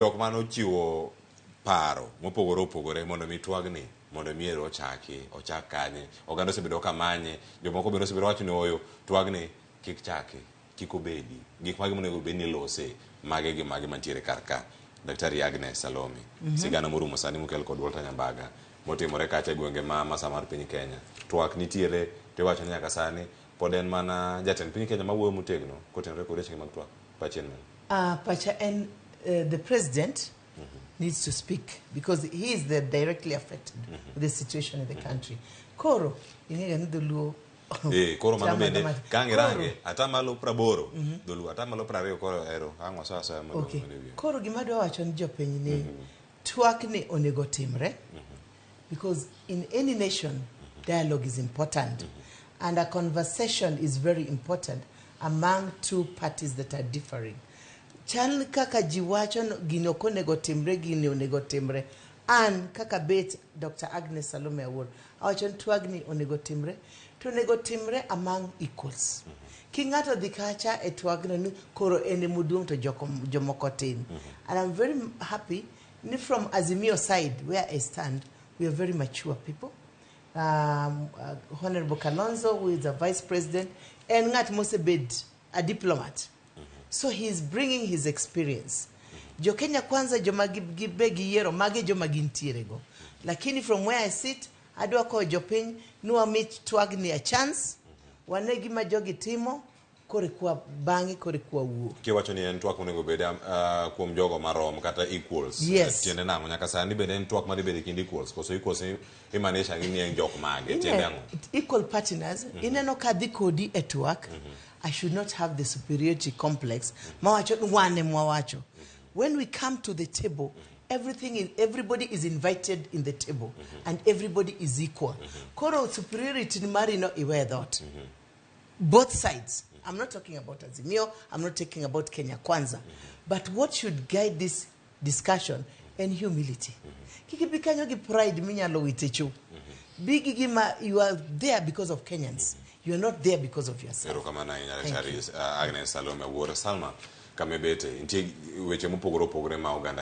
Jok mane ochiwo paro mopogore opogore mondo mi twagni mondo mi ero ochaki, ochak kanye. Oganda osebedo ka manye, jomoko bende osebedo wacho ni ooyo, twagni kik chaki, kik obedi. Gik mage monego bed ni ilose, mage gi mage mantiere kar ka. Daktari Agnes Salome, sigana morumo sani mokel kod Walter Nyambaga motimore kacha e gwenge ma masa mar piny Kenya. Twak nitiere to iwacho ni nyaka sani pod en mana jatend piny Kenya mawuoyo motegno kotenore kod wechegi mag twak. Pachi en mane? Pacha en the president needs to speak because he is the directly affected with the situation in the country. Koro, ing'eyo ni dholuo Koro mano chamo bende kama- ka ang' Koro- irange atamalo praboro dholuo atamalo 20 koro ero ang' wasoyo asoya madong' mana e wiye. Koro gima adwa wacho ni jopiny ni twak ni onego timre because in any nation dialogue is important and a conversation is very important among two parties that are differing. Chal kaka ji wacho no, gini ok onego timre, gini onego timre. An kaka bet Dr. Agnes Salome Awuor awacho ni twagni onego timre to onego timre among equals. Ki ng'ato dhi kacha e twagno ni koro en emoduong' to jomoko tin. And I'm very happy ni from Azimio side where I stand, we are very mature people. Honorable Kalonzo, who is a vice president, en ng'at mosebed a diplomat. So he is bringing his experience. Jo Kenya Kwanza joma gibe giyiero mage joma gintiere go. Lakini from where I sit, adwa kowo jopiny ni wami twagni a chance, wane gima jogi timo, koro kwa bang'e koro kwa wuo. Kiwacho ni en twak monego bed kuom jogo marom kata equals. Yes. Tiende nang'o? Nyaka sani bende en twak madhi bedo e kind equals koso equals imaanisha ni en jok mage? Tiende ang'o? Equal partners, ineno ka dhi kodi e twak, I should not have the superiority complex mawacho ni wan ema wawacho. When we come to the table, everybody is invited in the table and everybody is equal. Koro superiority ni mari no iwe dhot. Both sides. I'm not talking about Azimio, I'm not talking about Kenya Kwanza. But what should guide this discussion and humility. Kik ibi kanyo gi pride minyalo wite cho. Bi gi gima you are there because of Kenyans. You are not there because of yourself. Erokamano ahinya. Thank Daktari Agnes Salome Awuor. Salma, kama ibete nitie weche mopogore opogore ma oganda